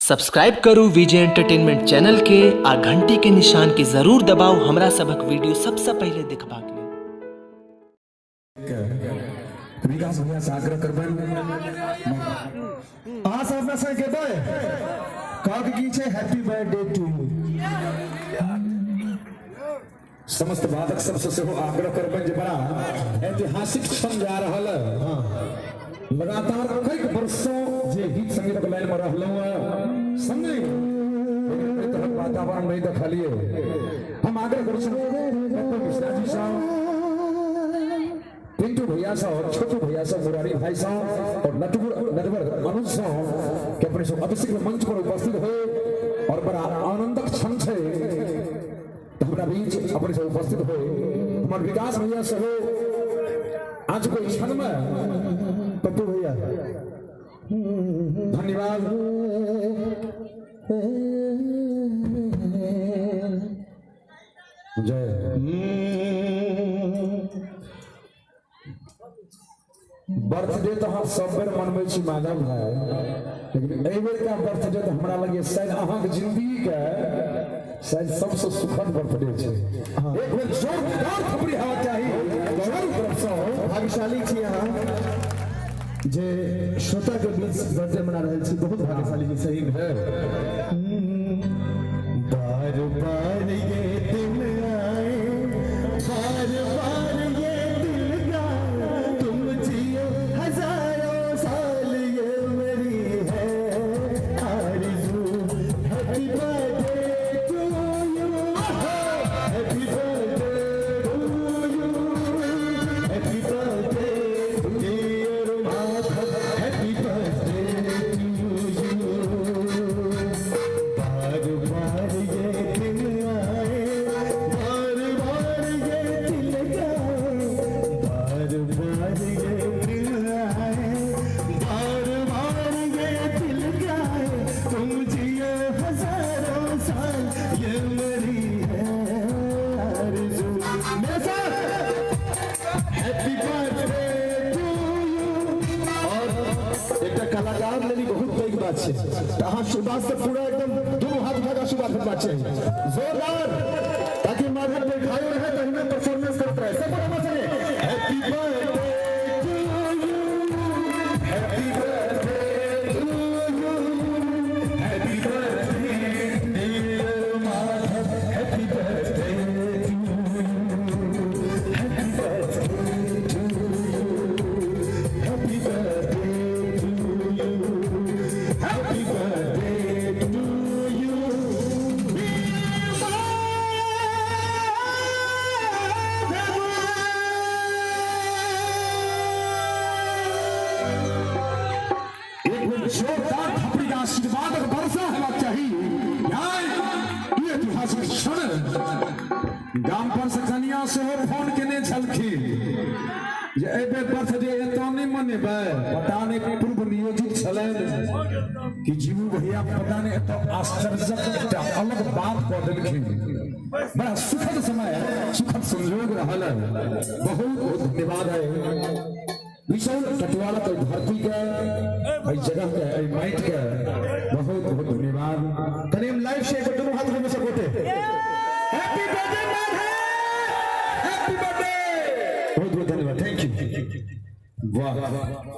Subscribe करू विजय entertainment channel के आ घंटी के निशान के जरूर दबाउ हमरा सभक वीडियो सबसँ पहिले देखबाक लेल। विकास भैया से आग्रह करबनि। अहाँ सब अपना संग गेबै कहक की छै हैप्पी बर्थडे टू यू। समस्त वादक सबसे सेहो आग्रह करबनि जे बड़ा ऐतिहासिक क्षण जा रहल है। लगातार कई वर्षों जे गीत संगीतक लाइन में रहलहुँ हैं संगे लेकिन एहि तरहक वातावरण नहीं देखलिए। हम आग्रह करै छी डॉक्टर मिश्रा जी साहब, पिंटू भैया साहब, छोटू भैया साहब, मुरारी भाई साहब और नटवर नटवर अनुज साहब के अपने सब अभिषेक मंच पर उपस्थित हो और बड़ा आनंदक क्षण छै तऽ हमरा बीच अपने सब उपस्थित हो। हमर विकास भैया सेहो आज कोई क्षण में पप्पू भैया धन्यवाद। जय। बर्थडे तो हम सब बेर मनबै छी माधव भाई, लेकिन एहि बेर का बर्थडे तो हमरा लगे शायद अहाँके जिंदगी के शायद सबसे सुखद बर्थडे छै। एक बेर जोरदार थपड़ी हेबाक चाही चारू तरफ से। भाग्यशाली छी अहाँ जे श्रोता के बीच बर्थडे मना रहल छी, बहुत भाग्यशाली छी सही में। बार बार ये दिन आए, बार बार ये दिल गाए, तुम जियो हजारों साल ये मेरी है आरज़ू। Happy birthday to you, happy birthday to you, happy birthday dear Madhav, happy birthday to you. बार बार ये दिन आए, बार बार ये दिल गाए, बार बार ये दिन आए, बार बार ये दिल गाए, तुम जियो हजारों साल ये मेरी है आरज़ू। मेरे साथ हैप्पी बर्थडे टू you. और एकटा कलाकार लेल ई बहुत पैघ बात छै तऽ अहाँ आशीर्वाद से पूरा एकदम दुनू हाथ उठा के आशीर्वाद भेटबाक चाही जोरदार, ताकि माधव दीर्घायु रहे तहिना परफॉर्मेंस करैत रहे। सब हमरा संगे happy birthday to you, happy birthday to you, happy birthday dear Madhav, happy birthday to you, happy birthday to you, happy birthday to you, happy birthday to you. एक बेर जोरदार थपड़ी का आशीर्वाद और वर्षा हेबाक चाही। यार, ई ऐतिहासिक क्षण गाम पर से कनिया सेहो फोन केने छलखिन जे एहि बेर बर्थडे एतऽ नहि मनेबै। पता नहि पूर्व नियोजित छलनि कि जीवू भैया पता नहि एतऽ आश्चर्यजनक एकटा अलग बात कऽ देलखिन। बड़ा सुखद समय, सुखद संयोग रहल है। बहुत बहुत धन्यवाद है विशाल टटवाला के धरती के, एहि जगह के, एहि माटि के बहुत बहुत धन्यवाद। कनि हम लाइव शेयर कर दुनू हाथ में से गोटे happy birthday Madhav, happy birthday. बहुत बहुत धन्यवाद, thank you. वाह।